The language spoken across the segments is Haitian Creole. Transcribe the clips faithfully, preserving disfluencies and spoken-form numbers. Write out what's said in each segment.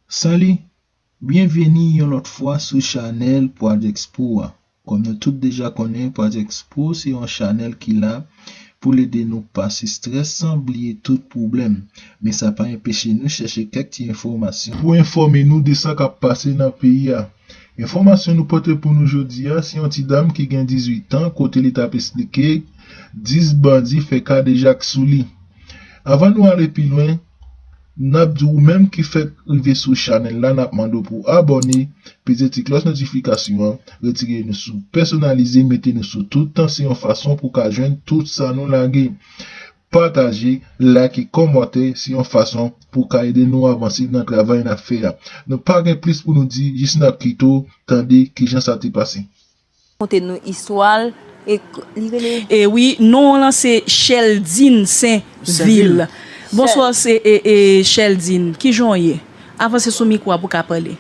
Sali, byenveni yon lòt fwa sou chanèl Projects Pro a. Kòm nou tout deja konnen, Projects Pro se yon chanèl ki la pou l ede nou pase strès san bliye tout pwoblèm. Men sa pa enpeche nou chèche kèk ti enfòmasyon pou enfòme nou de sa k ap pase nan peyi a. Enfòmasyon nou pote pou nou jodi a, se yon ti dam ki gen dizuit an, kote li t ap esplike dis bandi fè kadejak sou li. Anvan nou ale pi lwen, n ap di ou menm ki fèk rive sou chanèl la, n ap mande w pou abòne, peze ti klòch notifikasyon an, retire nou sou pèsonalize, mete nou sou tout tan, se yon fason pou w ka jwenn tout sa nou lage. Pataje, like, kòmante, se yon fason pou w ka ede nou avanse nan travay n ap fè a. Nou pa gen plis pou nou di, jis n ap kite w tande kijan sa te pase. Konte nou istwa l. E k- li rele E wi, non w lan se Cheldine Sainvil. Sainvil. Bonswa, se e, e, Cheldine. Kijan w ye? Avanse sou mikwo a pou w ka pale.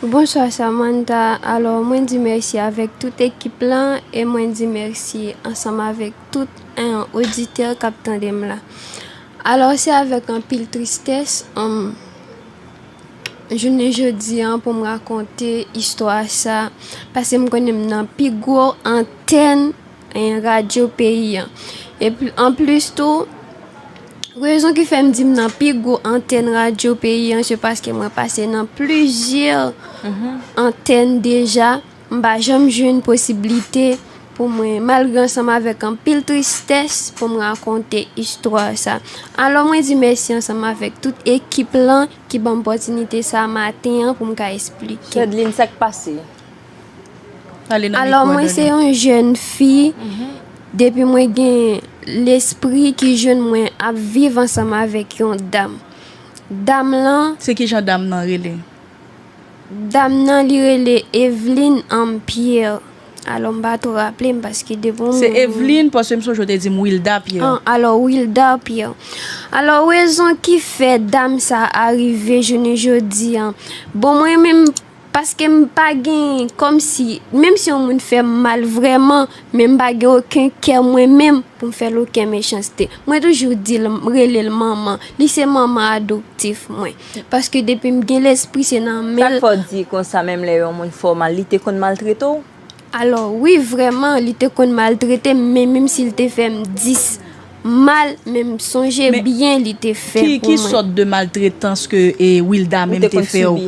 Bonswa Samantha, alò mwen di mèsi avèk tout ekip lan e mwen di mèsi ansanm avèk tout en oditè k ap tande m la. Alò se avèk anpil tristès, um, jounen jodi an pou m rakonte istwa sa, paske m konnen m nan pi gwo antèn, en, radyo peyi an. Epi anplis tou, rezon ki fè m di m nan pi gwo antèn radyo peyi an, se paske mwen pase nan plizyè antèn deja, m pa janm jwenn posiblite pou mwen, malgre ansanm avèk anpil tristès, pou m rakonte istwa sa. Alò mwen di mèsi ansanm avèk tout ekip lan ki ban m opòtinite sa maten an pou m ka esplike. Cheldine, sa k pase? Pale nan Alò mikwo a, mwen se Dani. Yon jèn fi, depi mwen gen lespri ki jwenn mwen ap viv ansanm avèk yon dam. Dam lan Se kijan dam nan rele? Dam nan li rele Eveline Ann Pierre. Alò m pa twò raple m paske depi yon Se Eveline, paske m sonje w te di m Wilda Pierre. An, alò Wilda Pierre. Alò rezon ki fè dam sa a rive jounen jodi an. Bon mwen menm, paske m pa gen kòmsi, menm si yon moun fè m mal vrèman, men m pa gen okenn kè mwen menm pou m fè l okenn mechanste. Mwen toujou di l, m rele l manman. Li se manman adoptif mwen. Paske depi m gen lespri se nan men l. Sa k fè w di konsa, menm lè yon moun fè w mal, li te konn maltrete w? Alò, wi, vrèman, li te konn maltrete m, men menm si l te fè m dis mal, men m sonje byen li te fè pou mwen. Men ki, ki sòt de maltretans ke e, Wilda menm te fè w?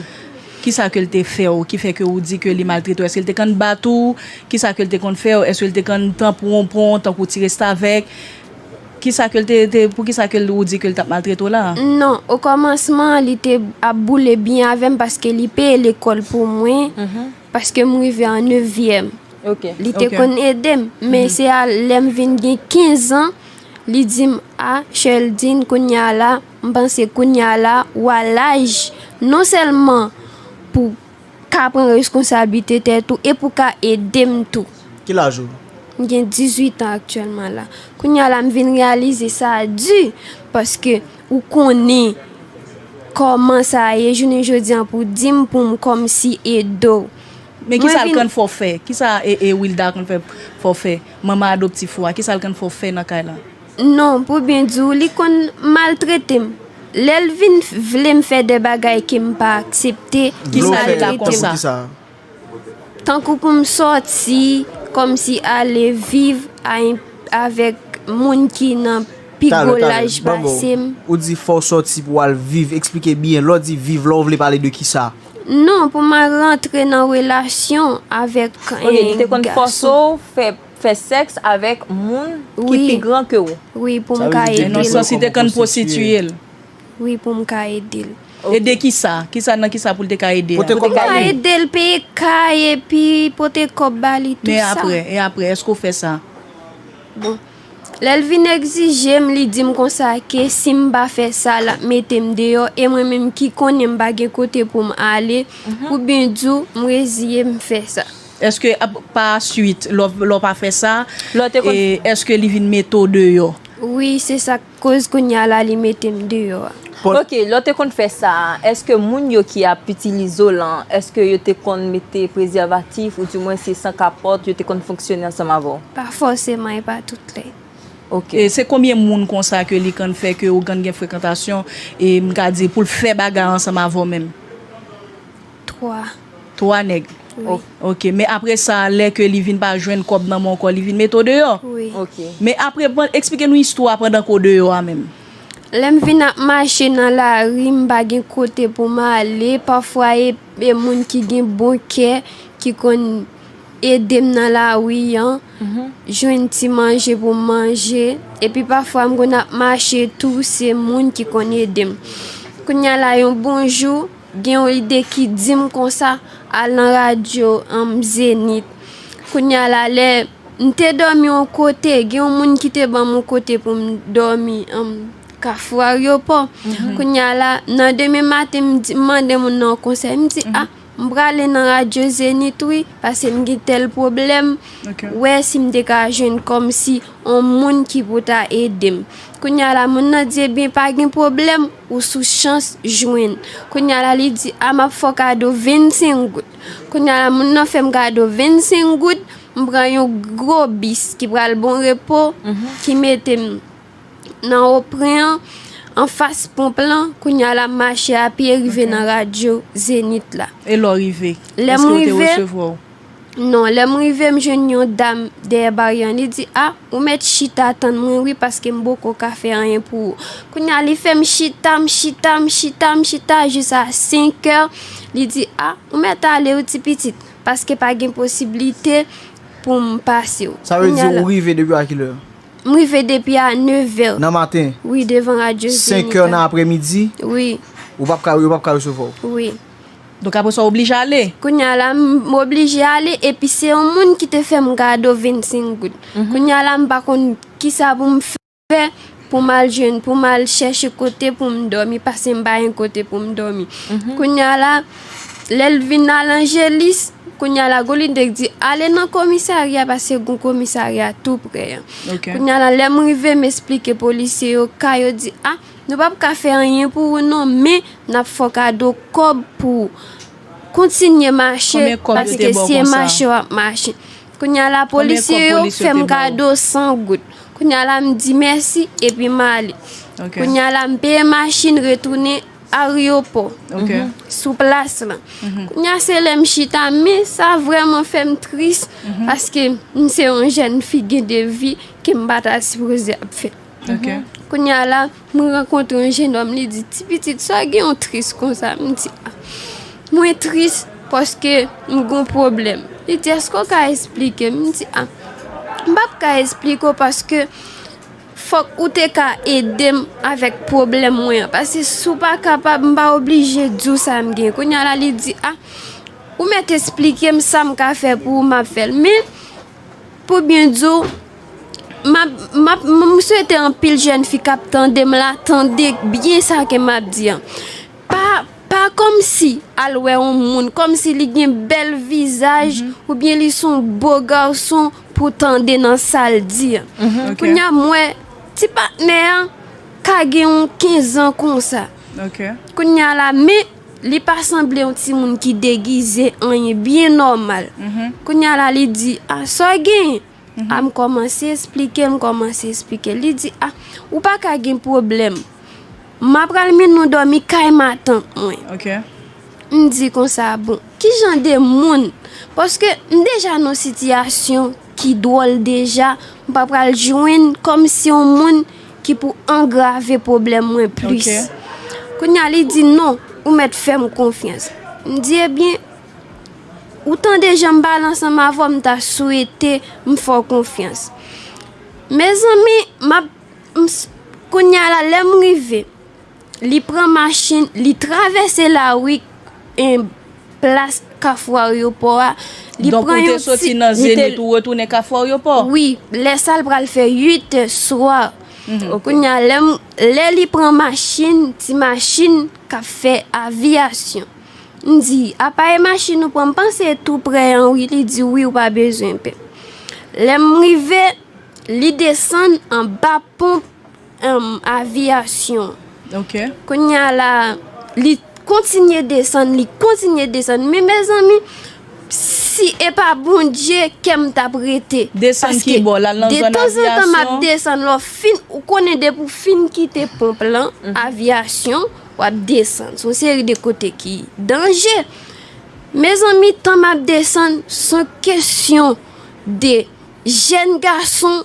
Kisa ke l te fè w ki fè ke ou di ke li maltrete w? Èske l te konn bat ou? Kisa ke l te konn fè w? Èske l te konn tanpwonpwon tankou ti restavèk? Kisa ke l te, te, poukisa ke l, ou di ke l t ap maltrete w la? Non, okòmansman, li te ap boule byen avè m paske li peye lekòl pou mwen, paske m rive an nevyèm. Li te konn ede m, men se a lè m vin gen kenz an, li di m, a, Cheldine, kounye a la, m panse kounye a la, w a laj, non sèlman pou ka pran reskonsablite tèt ou e pou ka ede m tou. Ki laj ou? M gen dizuit an aktyèlman la. Kounye a la, m vin reyalize sa di, paske ou konnen kòman sa ye, jounen jodi an pou di m pou m kòmsi ede w. Men kisa l konn fè w fè? Kisa e, e Wilda konn fè, fè w fè? Manman adoptif ou a, kisa l konn fè w fè nan kay la? Non, pou byen di w, li konn maltrete m. Lè l vin vle m fè de bagay ke m pa aksepte, li maltrete m. Kisa l la konsa? Tankou pou m sòti, kòmsi ale viv a, avèk moun ki nan pi gwo laj pase m. Ou di fò w sòti pou w al viv, eksplike byen. Lè w di viv la, w vle pale de kisa? Non, pou m al rantre nan relasyon avèk en gason. Ok, li te konn fòse w fè, fè sèks avèk moun ki pi gran ke w. Wi, pou m ka ede l. Nan sans li te konn pwostitiye l. Wi, pou m ka ede l. Ede kisa? Kisa, nan kisa pou l te ka ede a? Pou m ka ede l peye kay epi pote kòb ba li, tout sa. Men apre, e apre, èske w fè sa? Bon. Lè l vin egzije m, li di m konsa ke si m pa fè sa, l ap mete m deyò, e mwen menm ki konnen m pa gen kote pou m ale, pou byen di w, m reziye m fè sa. Èske ap, pa swit, lè w, lè w pa fè sa, e èske li vin mete w deyò? Wi, se sa k koz kounye a la li mete m deyò a. Ok, lè w te konn fè sa, èske moun yo ki ap itilize w lan, èske yo te konn mete prezèvatif, oudimwen se san kapòt, yo te konn fonksyone ansanm avè w? Pa fòseman, e pa tout lè. Ok. E se konbyen moun konsa ke li konn fè ke ou konn gen frekantasyon, e m ka di pou l fè bagay ansanm avè w menm? Twa. Twa nèg. Wi. Ok, men apre sa, lè ke li vin pa jwenn kòb nan men w ankò, li vin mete w deyò? Wi. Ok. Men apre, ban, eksplike nou istwa pandan ke w deyò a menm. Lè m vin ap mache nan lari, m pa gen kote pou m ale. Pafwa, e, e moun ki gen bon kè ki konn ede m nan lari an, jwenn ti manje pou m manje. Epi pafwa, m konn ap mache tou, se moun ki konn ede m. Kounye a la, yon bon jou, gen yon ide ki di m konsa, al nan radyo, anm, Zenith. Kounye a la, lè m te dòmi yon kote, gen yon moun ki te ban m yon kote pou m dòmi, anm, Kafou Aryopò. Kounye a la, nan demen maten, m di, m mande moun nan yon konsèy. M di, a, m prale nan radyo Zenith, wi, paske m gen tèl pwoblèm. Ok. Wè si m te ka jwenn kòmsi yon moun ki pou ta ede m. Kounye a la, moun nan di, ebyen, pa gen pwoblèm, ou sou chans jwenn. Kounye a la, li di, a, m ap fè w kado vennsenk goud. Kounye a la, moun nan fè m kado vennsenk goud, m pran yon gwo bis ki pral Bon Repo, ki mete m nan Opren an, anfas ponp lan, kounye a la, m mache a pye, rive nan radyo Zenith la. E lè w rive? Lè m rive, non, lè m rive, m jwenn yon dam dèyè baryè an. Li di, a, ou mèt chita tann mwen, wi, paske m poko ka fè anyen pou ou. Kounye a, li fè m chita, m chita, m chita, m chita, jis a senk è. Li di, a, ou mèt ale, wi, ti pitit, paske pa gen posiblite pou m pase w. Sa vle di ou rive depi a kilè? M rive depi a nèf è. Nan maten? Wi, devan radyo Zenith la. Senk è nan aprèmidi? Wi. Ou p ap ka, yo p ap ka resevwa w? Wi. Donk, apre sa, w oblije ale? Kounye a la, m, m oblije ale, epi se yon moun ki te fè m kado vennsenk goud. Kounye a la, m pa konn kisa pou m fè pou m al jwenn, pou m al chèche kote pou m dòmi, paske m pa gen kote pou m dòmi. Kounye a la, lè l vin al Angelis, kounye a la, gon lide k di, ale nan komisarya, paske gon komisarya tou prè an. Ok. Kounye a la, lè m rive, m esplike polisye yo ka, yo di, a, nou p ap ka fè anyen pou ou non, men n ap fè w kado kòb pou w kontinye mache, paske se mache w ap mache. Konbyen kòb yo te ba w konsa? Kounye a la, polisye yo fè m kado san goud. Kounye a la, m di mèsi, epi m ale. Ok. Kounye a la, m peye machin, retounen aryopò. Ok. Sou plas lan. Kounye a, se lè m chita, men sa vrèman fè m tris, paske m se yon jèn fi gen de vi ke m pa ta sipoze ap fè. Ok. Kounye a la, mwen rankontre yon jennòm, li di, "Ti pitit, sa w gen w tris konsa?" M di, "A, mwen tris paske m gon pwoblèm." Li di, "Èske w ka esplike m?" M di, "A, m p ap ka esplike w paske fòk ou te ka ede m avèk pwoblèm mwen an. Paske si w pa kapab, m pa oblije di w sa m gen." Kounye a la, li di, "A, ou mèt esplike m sa m ka fè pou ou, m ap fè l." Men, pou byen di w, m ap, m ap, m swete anpil jèn fi k ap tande m la, tande byen sa ke m ap di an. Pa, pa kòmsi al wè yon moun, kòmsi li gen bèl vizaj, oubyen li se yon bo gason pou tande nan sa l di an. Ok. Kounye a, m wè ti patnè an ka gen yon kenz an konsa. Ok. Kounye a la, men li pa sanble yon timoun ki degize anyen, byen nòmal. Kounye a la, li di, "A, sa w genyen?" A, m kòmanse esplike, m kòmanse esplike. Li di, "A, ou pa ka gen pwoblèm. M apral mennen w dòmi kay matant mwen." Ok. M di konsa, "Bon, ki jan de moun?" Paske m deja nan sitiyasyon ki dwòl deja, m pa pral jwenn kòmsi yon moun ki pou angrave pwoblèm mwen plis. Ok. Kounye a, li di, "Non, ou mèt fè m konfyans." M di, "Ebyen, ou tande jan m pale ansanm avè w, m ta swete m fè w konfyans." Mezanmi, m ap, m s-, kounye a la, lè m rive, li pran machin, li travèse lari, en, plas Kafou Aryopò a. Li pran yon ti, li te soti nan Zenith, ou retounen Kafou Aryopò? Wi, lè sa l pral fè uit è swa. Kounye a, lè m, lè li pran machin, ti machin k ap fè aviyasyon. M di, "Apa e machin ou pran?" M panse tou prè an, wi. Li di, "Wi, ou pa bezwen pè." Lè m rive, li desann anba ponp, em, aviyasyon. Ok. Kounye a la, li kontinye desann, li kontinye desann. Men, mezanmi, si e pa Bondye, kè m t ap rete. Desann ki bò? L al nan zòn aviyasyon? Paske detanzantan, m ap desann. Lè w fin, ou konnen, depi w fin kite ponp lan, aviyasyon, w ap desann. Se yon seri de kote ki danje. Mezanmi, tan m ap desann, se yon kesyon de jèn gason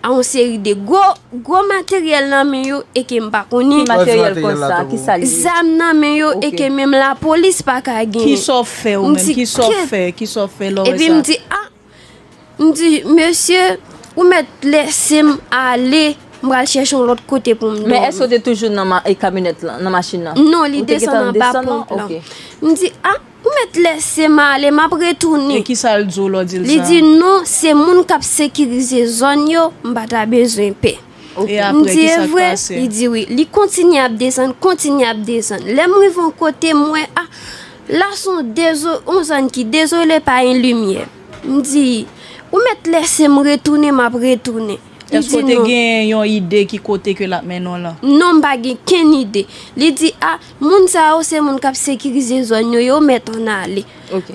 a yon seri de gwo, gwo materyèl nan men yo e ke m pa konnen. Ki materyèl konsa? Ki sa l ye? Zam nan men yo e ke menm lapolis pa ka genyen. Kisa w fè ou menm? Kisa w fè? Kisa w fè lè w wè sa? Epi m di, a, M di, "Mesye, ou mèt lese m ale, m pral chèche yon lòt kote pou m dòmi." Men èske w te toujou nan ma- e kamyonèt lan, nan machin nan? Non, li desann anba ponp lan. M di, "A, ou mèt lese m ale, m ap retounen." E kisa l di w lè w di l sa? Li di, "Non, se moun k ap sekirize zòn yo, m pa ta bezwen pè." M di, "E vre?" Li di, "Wi." Li kontinye ap desann, kontinye ap desann. Lè m rive yon kote, m wè, a, la se yon dezo- yon zòn ki dezole, pa gen limyè. M di, "Ou mèt lese m retounen, m ap retounen." Li di, "Non." Èske w te gen yon ide ki kote ke l ap mennen w lan? Non, m pa gen kenn ide. Li di, "A, moun sa yo se moun k ap sekirize zòn yo, yo mèt ann ale."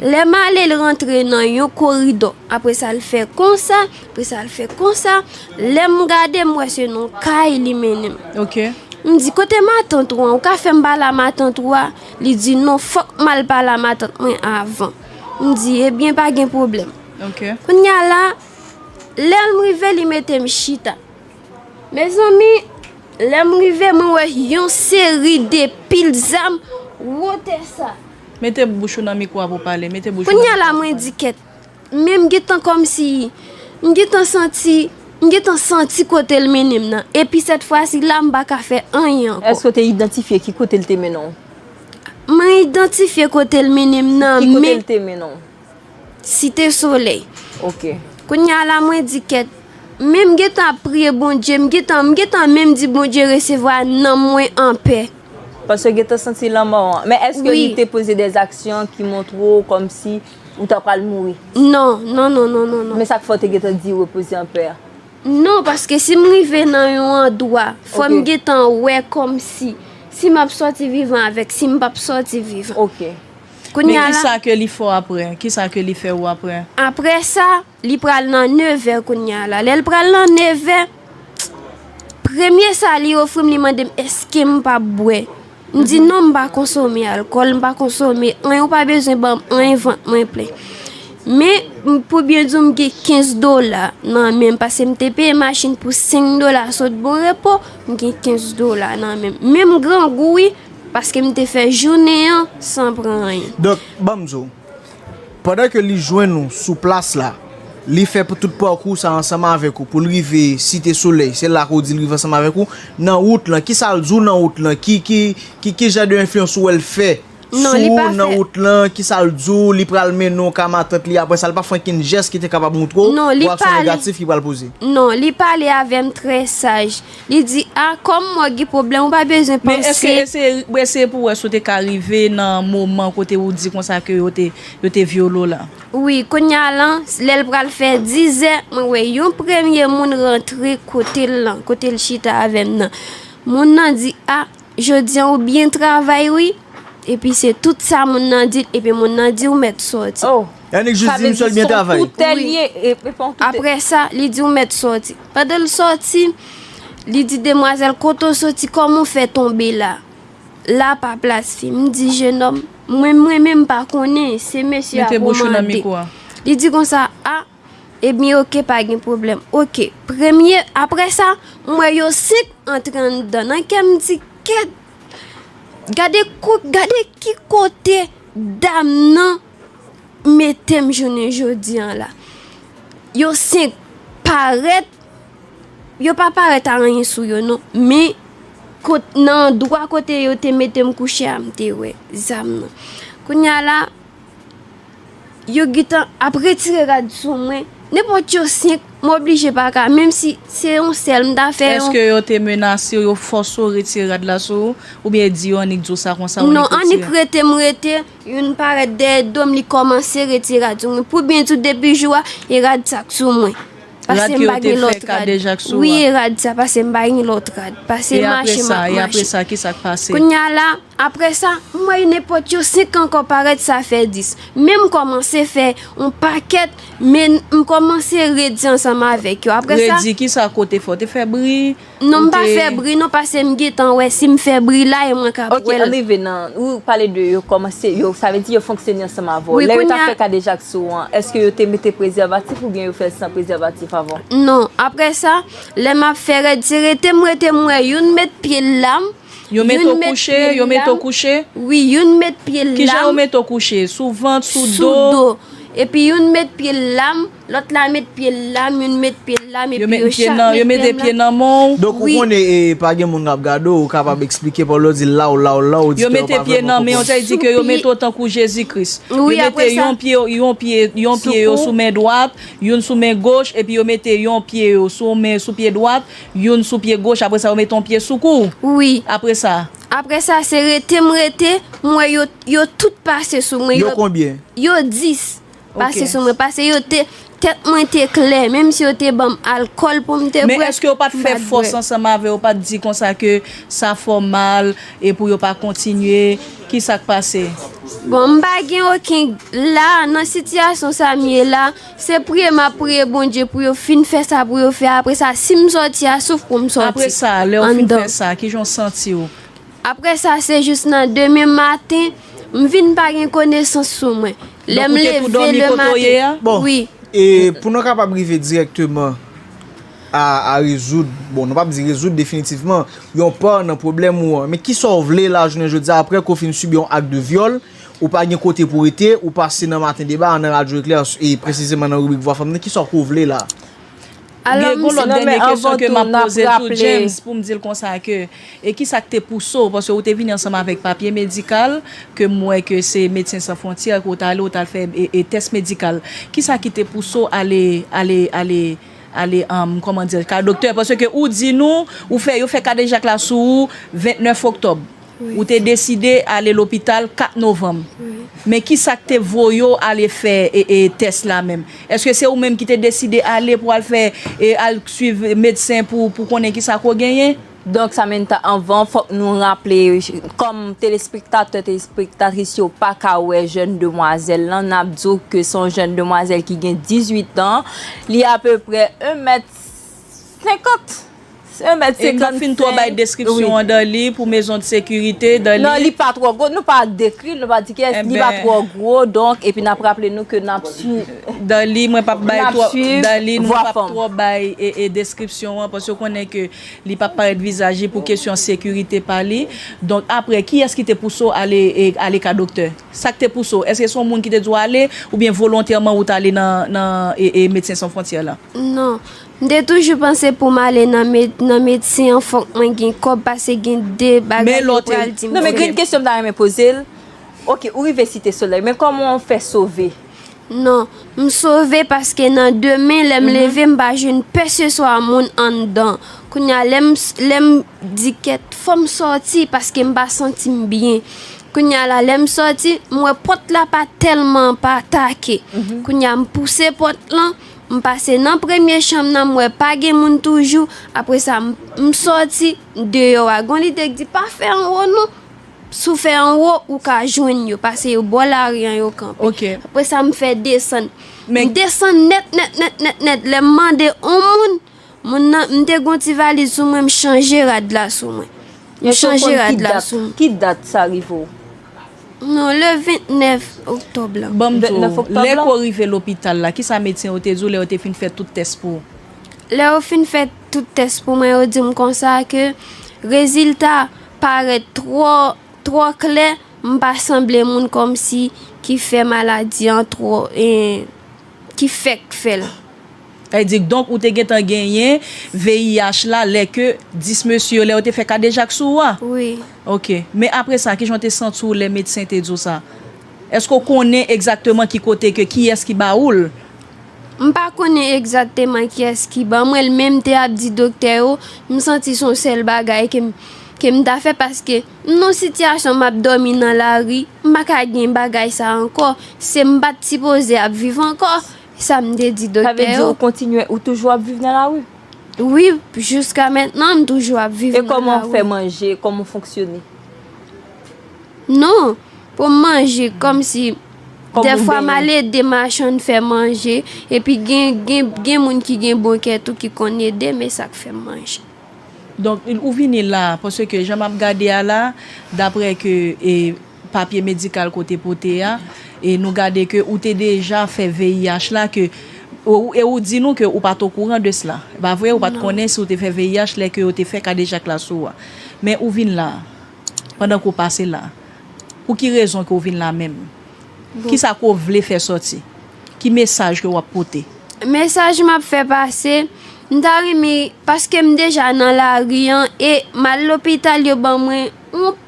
Lè m ale, l rantre nan yon koridò. Apre sa, l fè konsa, apre sa, l fè konsa. Lè m gade, m wè se nan yon kay li mennen m. M di, "Kote matant ou an? Ou ka fè m pale a matant ou a?" Li di, "Non, fòk m al pale a matant mwen avan." M di, "Ebyen, pa gen pwoblèm." Kounye a la, lè m rive, li mete m chita. Mezanmi, lè m rive, mwen wè yon seri de pil zam wotè sa. Mete bouch ou nan mikwo a pou w pale. Mete bouch ou nan mikwo a pou w pale. Kounye a la, mwen di, "Kèt." Men m gentan kòmsi, m gentan santi, m gentan santi kote l mennen m nan. Epi sèt fwa si la, m pa ka fè anyen ankò. Èske w te idantifye ki kote l te mennen w? Mwen idantifye kote l mennen m nan, men. Ki kote l te mennen w? Site Solèy. Kounye a la, mwen di, "Kèt." Men m gentan ap priye Bondye, m gentan, m gentan menm di Bondye resevwa nanm mwen anpè. Paske w gentan santi lanmò an. Men èske li te poze dèzaksyon ki montre w kòmsi ou ta pral mouri? Non, non, non, non, non, non. Men sa k fè w te gentan di repoze anpè a? Non, paske si m rive nan yon andwa, fò m gentan wè kòmsi si m ap sòti vivan avèk si m p ap sòti vivan. Kounye a la. Men kisa ke li fè w apre? Kisa ke li fè ou apre? Apre sa, li pral nan nevè kounye a la. Lè l pral nan nevè, premye sa li ofri m, li mande m èske m p ap bwè. M di, "Non, m pa konsome alkòl, m pa konsome anyen, ou pa bezwen ban m anyen, vant mwen plen." Men, m, pou byen di w, m gen kenz dola nan men m, paske m te peye machin pou senk dola sot Bon Repo, m gen kenz dola nan men m. Men m grangou, wi, paske m te fè jounen an san pran anyen. Donk, ban m di w, pandan ke li jwenn ou sou plas la, li fè pou tout pakou sa ansanm avèk ou, pou l rive Site Solèy, se la ke w di l rive ansanm avèk ou, nan wout lan, kisa l di w nan wout lan, ki, ki, ki, ki jan de enfliyans ou wè l fè sou ou nan wout lan, kisa l di w, li pral mennen w ka matant li, apre sa, l pa fè okenn jès ki te kapab montre w reyaksyon negatif li pral poze? Non, li pale avè m trè saj. Li di, "A, kòm mwen gen pwoblèm, ou pa bezwen panse." Men èske, èske, eseye pou wè si w te ka rive nan moman kote ou di konsa ke yo te, yo te vyole w la? Wi, kounye a la, lè l pral fè dizè, mwen wè yon premye moun rantre kote l lan, kote l chita avè m nan. Moun nan di, "A, jodi a ou byen travay wi." Epi se tout sa moun nan di l, epi moun nan di, "Ou mèt sòti." Oh. Yannick jis di, "Misye byen travay." Wi. Apre sa, li di, "Ou mèt sòti." Pandan l sòti, li di demwazèl, "Kote w soti, kòman w fè tonbe la? La pa plas fi." M di, "Jenòm, mwen, mwen menm pa konnen, se mesye a pou mande." Li di konsa, "A, ebyen, oke, pa gen pwoblèm." Oke, premye, apre sa, m wè yo senk antre anndan. Nan kè m di, "Kèt, gade kou, gade ki kote dam nan mete m jounen jodi an la." Yo senk parèt, yo pa parèt a anyen sou yo non, men kot-, nan andwa kote yo te mete m kouche a, m te wè zam nan. Kounye a la, yo gentan ap retire rad sou mwen. Nenpòt yo senk, m oblije pa ka, menm si se yon sèl, m ta fè yon. Èske yo te menase w, yo fòse w retire rad la sou ou, oubyen di yo annik di w sa konsa, ou annik retire? Non, annik rete, m rete, youn parèt dèyè do m, li kòmanse retire rad sou mwen. Pou byen di w, depi jou a, e rad sa k sou mwen. Paske m pa gen lòt rad. Rad ke yo te fè kadejak sou ou a? Wi, e rad sa, paske m pa gen lòt rad. Paske mache, m ap mache. E apre sa, e apre sa, kisa k pase? Kounye a la, Apre sa, m wè nenpòt yo senk ankò parèt, sa fè dis. Men m kòmanse fè yon pakèt, men m kòmanse redi ansanm avèk yo. Apre sa, redi, kisa ke w te fè? W te fè bri? Non, m pa fè bri non, paske m gentan wè si m fè bri la e mwen k ap wè l. Ok, ann rive nan, ou pale de yo kòmanse, yo, sa vle di yo fonksyone ansanm avè w. Wi, lè yo t ap fè kadejak sou ou an, èske yo te mete prezèvatif oubyen yo fè l san prezèvatif avan? Non, apre sa, lè m ap fè rèd, se rete m rete m wè youn met pye l la m, Yo mete w kouche, yo mete w kouche? Wi, youn met pye l la m. Kijan yo mete w kouche? Sou vant, sou do? Sou do. Epi youn met pye l la m, lòt la met pye l la m, youn met pye l la m, epi yo chak met pye m la. Yo mete pye nan men w? Donk, ou konnen, e, pa gen moun k ap gade w, ou kapab eksplike, paske lè w di la w, la w, la w, oditè yo pa vrèman konprann. Yo mete pye nan men w, sa vle di ke yo mete w tankou Jezi Kris. Yo mete yon pye, yon pye, yon pye yo sou men dwat, youn sou men goch, epi yo mete yon pye yo sou men, sou pye dwat, youn sou pye goch, apre sa yo mete yon pye sou kou w. Wi. Apre sa? Apre sa, se rete m rete, m wè yo, yo tout pase sou mwen. Yo konbyen? Yo dis pase sou mwen, paske yo te, tèt mwen te klè, menm si yo te ban m alkòl pou m te bwè, m pa t bwè. Men èske yo pa t fè fòs ansanm avè w, yo pa t di konsa ke sa fè w mal e pou yo pa kontinye? Kisa k pase? Bon, m pa gen okenn, la, nan sitiyasyon sa m ye la, se priye m ap priye Bondye pou yo fin fè sa pou yo fè. Apre sa, si m sòti a souf pou m sòti anndan. Apre sa, lè w fin fè sa, kijan w santi w? Apre sa, se jis nan demen maten, m vin pa gen konesans sou mwen. Lè m leve lematen, wi. Bon, e pou nou kapab rive dirèkteman a, a rezoud, bon, nou p ap di rezoud definitivman, yon pa nan pwoblèm ou an. Men kisa w vle la, jounen jodi a, apre ke w fin sibi yon ak de vyòl, ou pa gen kote pou w rete, ou pase nan Maten Deba, nan Radyo Eklè, e presizeman nan ribrik Vwa Fanm nan, kisa w vle la? Gen yon lòt dènye kesyon ke m ap poze tou, James, pou m di l konsa ke, e kisa k te pouse w, paske ou te vini ansanm avèk papye medikal, ke m wè ke se Medsen San Fwontyè, ke w t ale, w t al fè, e, e, tès medikal. Kisa ki te pouse w ale, ale, ale, ale, um, kòman di l, kay doktè? Paske ou di nou, ou fè, yo fè kadejak la sou ou vennèf oktòb. Wi. Ou te deside ale lopital kat novanm. Wi. Men kisa k te voye w ale fè, e, e, tès la menm? Èske se ou menm ki te deside ale pou al fè, e, al swiv medsen pou, pou konnen kisa ke w genyen? Donk, Samantha, anvan, fòk nou raple, kòm telespektatè, telespektatris yo pa ka wè jèn demwazèl lan, n ap di w ke se yon jèn demwazèl ki gen dizuit an, li apeprè en mèt senkant. Se en mèt senkannsenk. E n p ap fin twò bay deskripsyon an, Darly, pou mezon de sekirite, Darly. Non, li pa twò gwo, nou pa dekri l, nou pa di kiyès, li pa twò gwo, donk, epi n ap raple nou ke n ap swiv, Darly, mwen p ap bay twò, Darly, nou p ap twò bay, e, e, deskripsyon an, paske w konnen ke li p ap parèt vizaj li pou kesyon sekirite pa li. Donk, apre, kiyès ki te pouse w ale, e, ale ka doktè? Sa k te pouse w? Èske se yon moun ki te di w ale, oubyen volontèman ou t ale nan, nan, e, e, Medsen San Fwontyè la? Non. M te toujou panse pou m ale nan med-, nan medsen an, fòk mwen gen kòb, paske gen de bagay yo pral di m fè. Non, men gen kesyon m ta renmen poze l. Ok, ou rive Site Solèy, men kòman w fè sove? Non, m sove paske nan demen, lè m leve, m pa jwenn pèseswa moun anndan. Kounye a, lè m, lè m di kèt, fò m sòti, paske m pa santi m byen. Kounye a la, lè m sòti, m wè pòt la pa tèlman pa take. Kounye a, m pouse pòt lan, m pase nan premye chanm nan, m wè pa gen moun toujou. Apre sa, m, m sòti deyò a. Gon lide k di, pa fè anwo non. Si w fè anwo, ou ka jwenn yo, paske yo bò lari an yo kanpe. Ok. Apre sa, m fè desann. M desann nèt, nèt, nèt, nèt, nèt. Lè m mande yon moun, moun nan, m te gon ti valiz sou mwen, m chanje rad la sou mwen. M chanje rad la sou mwen. Ki dat sa rive w? Non, le vennèf oktòb la. Ban m di w, lè ke w rive lopital la, kisa medsen yo te di w lè yo te fin fè tout tès pou ou? Lè yo fin fè tout tès pou mwen, yo di m konsa ke rezilta parèt twò, twò klè, m pa sanble moun kòmsi ki fè maladi an twò, e, ki fèk fè l. Sa vle di, donk, ou te gentan genyen V I H la lè ke dis mesye yo, lè yo te fè kadejak sou ou a? Wi. Ok. Men apre sa, kijan w te santi w lè medsen te di w sa? Èske w konnen egzakteman ki kote ke, kiyès ki ba ou l? M pa konnen egzakteman kiyès ki ban mwen l, men m te ap di doktè yo, m santi se yon sèl bagay ke m, ke m ta fè, paske m nan yon sitiyasyon m ap dòmi nan lari, m pa ka gen bagay sa ankò. Se m pa t sipoze ap viv ankò, sa m te di doktè yo. Sa vle di ou kontinye, ou toujou ap viv nan lari? Wi, jiska mentnan, m toujou ap viv nan lari. E kòman w fè manje? Kòman w fonksyone? Non, pou m manje, kòmsi dèfwa m al ede machann fè manje, epi gen, gen, gen moun ki gen bon kè tou ki konn ede m, e sa k fè m manje. Donk, ou vini la, paske jan m ap gade a la, daprè ke e, papye medikal ke w te pote a, e nou gade ke ou te deja fè V I H la, ke, e ou di nou ke ou pa t okouran de sela. E pa vre, ou pa t konnen si w te fè V I H lè ke yo te fè kadejak la sou ou a. Men ou vin la, pandan ke w pase la, pou ki rezon ke w vin la menm? Kisa ke w vle fè sòti? Ki mesaj ke w ap pote? Mesaj m ap fè pase, m ta renmen, paske m deja nan lari an, e m al lopital, yo ban mwen yon,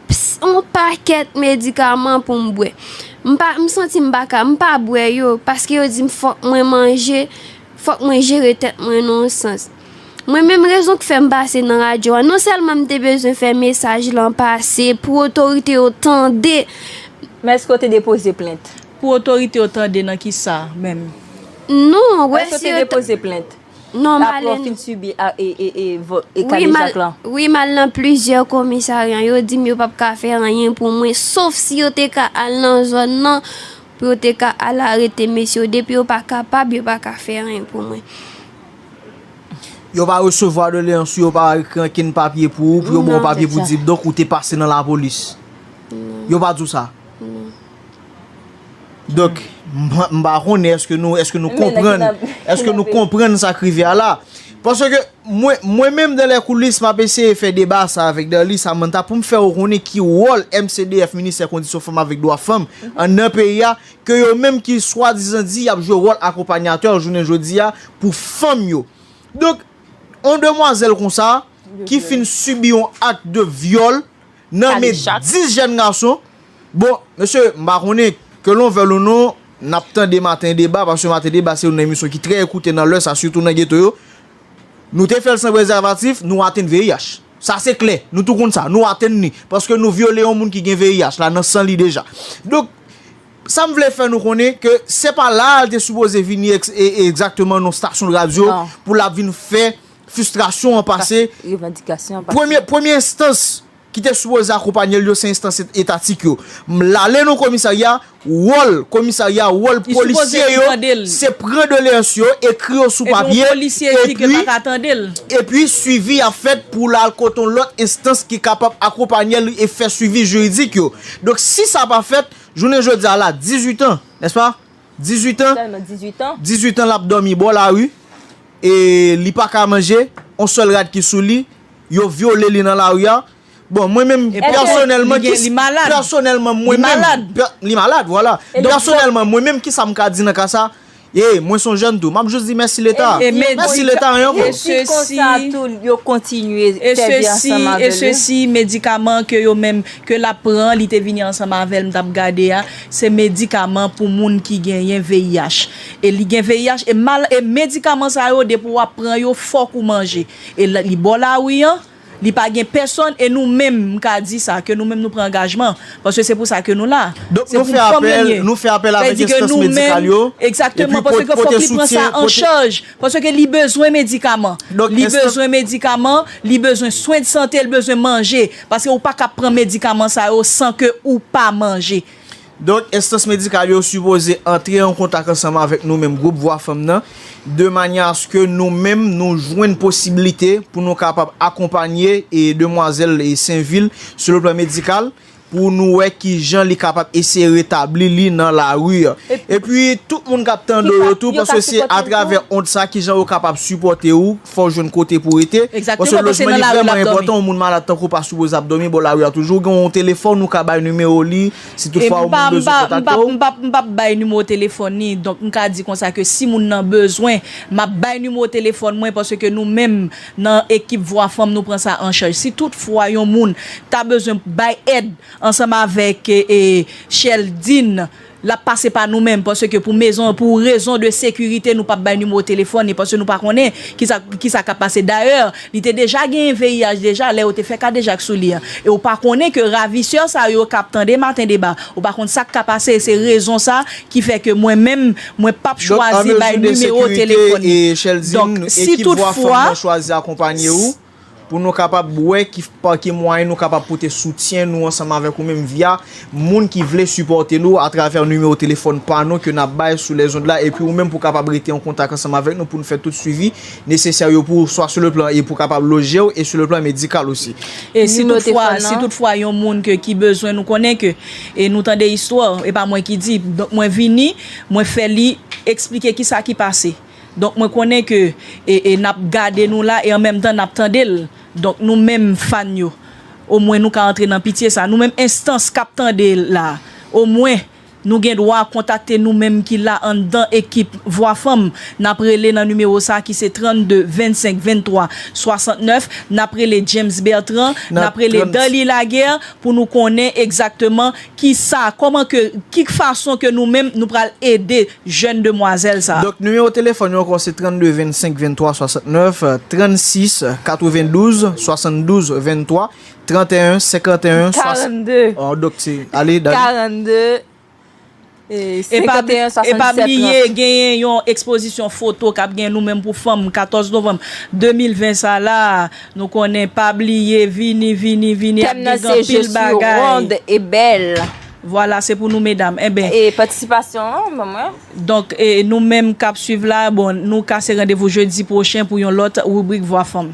yon pakèt medikaman pou m bwè. M pa, m santi m pa ka, m pa bwè yo, paske yo di m fòk mwen manje, fòk mwen jere tèt mwen nan yon sans. Mwen menm, rezon k fè m pase nan radyo a, non sèlman m te bezwen fè mesaj lan pase pou otorite yo tande. Men èske w te depoze plent? Pou otorite yo tande nan kisa menm? Non, wè Èske w te depoze plent? Non, apre w fin sibi e kadejak lan. Wi, m al nan plizyè komisarya. Yo di m yo p ap ka fè anyen pou mwen, sof si yo te ka al nan zòn nan, pou yo te ka al arete mesye yo. Depi yo pa kapab, yo pa ka fè anyen pou mwen. Yo pa resevwa doleyans ou, yo pa ekri ankenn papye pou ou, pou yo ba w papye pou di donk ou te pase nan lapolis. Yo pa di w sa. Donk, m pa konnen èske nou, èske nou konprann, èske nou konprann sa k rive a la. Paske mwen, mwen menm, dans les coulisses, m ap eseye fè deba sa avèk Darly Samantha pou m fè yo konnen ki wòl M C D F, Ministè Kondisyon Fanm avèk Dwa Fanm, anndan peyi a, ke yo menm ki swadizan di y ap jwe wòl akonpanyatè jounen jodi a pou fanm yo. Donk, yon demwazèl konsa, ki fin sibi yon ak de vyòl, nan men dis jèn gason. Bon, mesye, m pa konnen ke l on vèl ou non, n ap tande Maten Deba, paske Maten Deba se youn nan emisyon ki trè ekoute nan lè sa, sitou nan geto yo. Nou te fè l san prezèvatif, nou atenn V I H. Sa se klè, nou tou konn sa, nou atenn li, paske nou vyole yon moun ki gen V I H la nan san li deja. Donk, sa m vle fè nou konnen ke se pa la a l te sipoze vini egzakteman nan stasyon radyo pou l ap vin fè fristrasyon an pase. Premye, premye enstans ki te sipoze akonpanye l yo, se enstans etatik yo. L ale nan komisarya, wòl komisarya, wòl polisye yo, se pran doleyans yo, ekri yo sou papye, epi, epi swivi ap fèt pou l al kote yon lòt enstans ki kapab akonpanye l e fè swivi jiridik yo. Donk, si sa pa fèt, jounen jodi a la, dizuit an, nèspa? Dizuit an. Dizuit an l ap dòmi bò lari. E li pa ka manje. On sèl rad ki sou li. Yo vyole li nan lari a. Bon, mwen menm, pèsonèlman, ki, pèsonèlman, mwen menm, li malad, vwala. Pèsonèlman, mwen menm, kisa m ka di nan ka sa? E, mwen se yon jèn tou. M ap jis di mèsi Leta. Mèsi Leta, anyen ankò. Konsa tou, yo kontinye sèvi ansanm avè l. E sesi, medikaman ke yo menm, ke l ap pran, li te vini ansanm avè l, m t ap gade a, se medikaman pou moun ki genyen V I H. E li gen V I H, e mal, e medikaman sa yo, depi w ap pran yo, fòk ou manje. E li bò lari an, li pa gen pèsonn, e nou menm, m ka di sa, ke nou menm nou pran angajman, paske se pou sa ke nou la. Donk nou fè apèl, nou fè apèl avèk enstans medikal yo, egzakteman, paske fòk li pran sa an chaj, paske li bezwen medikaman. Li bezwen medikaman, li bezwen swen de sante, li bezwen manje, paske ou pa ka pran medikaman sa yo san ke ou pa manje. Donk, enstans medikal yo sipoze antre an kontak ansanm avèk nou menm gwoup Vwa Fanm nan, de manyè aske nou menm nou jwenn posiblite pou nou kapab akonpanye e demwazèl e Senvil sou le plan medikal, pou nou wè kijan li kapab eseye retabli li nan lari. Epi tout moun k ap tande w yo tou, paske se atravè ond sa kijan yo kapab sipòte ou, fò w jwenn kote pou w rete. Paske lojman li vrèman enpòtan, yon moun malad tankou w pa sipoze ap dòmi bò lari a toujou. Ou gen yon telefòn, ou ka bay nimewo li, si toutfwa yon moun bezwen kontakte w. M p ap bay nimewo telefòn li, donk m ka di konsa ke si moun nan bezwen, m ap bay nimewo telefòn mwen, paske nou menm nan ekip Vwa Fanm nou pran sa an chaj. Si toutfwa yon moun ta bezwen bay èd ansanm avèk Cheldine, l ap pase pa nou menm, paske pou mezon, pou rezon de sekirite, nou p ap bay nimewo telefòn li, paske nou pa konnen kisa, kisa k ap pase. Dayè, li te deja genyen V I H deja, lè yo te fè kadejak sou li an. E ou pa konnen ke ravisè sa yo k ap tande Maten Deba, ou pa konn sa k ka pase, e se rezon sa ki fè ke mwen menm, mwen p ap chwazi bay nimewo telefòn li. Donk, si toutfwa, pou nou kapab wè ki, pa ki mwayen nou kapab pote soutyen nou ansanm avèk ou menm via moun ki vle sipòte nou atravè nimewo telefòn pa nou ke n ap bay sou lèzond la, epi ou menm pou kapab rete an kontak ansanm avèk nou pou n fè tout swivi nesesè yo pou ou, swa sou le plan e pou kapab loje w, e sou le plan medikal osi. E si toutfwa, si toutfwa yon moun ke, ki bezwen, nou konnen ke, e nou tande istwa, e pa mwen ki di, donk mwen vini, mwen fè li eksplike kisa ki pase. Donk mwen konnen ke, e, e n ap gade nou la, e an menm tan n ap tande l. Donk nou menm fan yo, omwen nou ka antre nan pitye sa. Nou menm enstans k ap tande l la, omwen nou gen dwa kontakte nou menm ki la anndan ekip Vwa Fanm. N ap rele nan nimewo sa ki se trannde vennsenk venntwa swasantnèf. N ap rele James Bertrand, n ap rele Darly Laguerre pou nou konnen egzakteman kisa, kòman ke, ki fason ke nou menm nou pral ede jèn demwazèl sa. Donk nimewo telefòn yo ankò se trannde vennsenk venntwa swasantnèf, trannsis katrevendouz swasanndouz venntwa, tranteyen senkanteyen swasannde. Oh, donk se, ale, Darly. Karannde, e, e pa bli-, senkanteyen e pa swasannsèt bliye trant. Genyen yon ekspozisyon foto k ap gen nou menm pou fanm katòz novanm de mil ven sa la. Nou konnen, pa bliye, vini, vini, vini, ap gen anpil bagay. Tèm nan se Je suis ronde et belle. Vwala, se pou nou medam. Enben. E patisipasyon an, ban mwen. Donk, e, nou menm k ap swiv la, bon, nou kase randevou jedi pwochen pou yon lòt ribrik Vwa Fanm.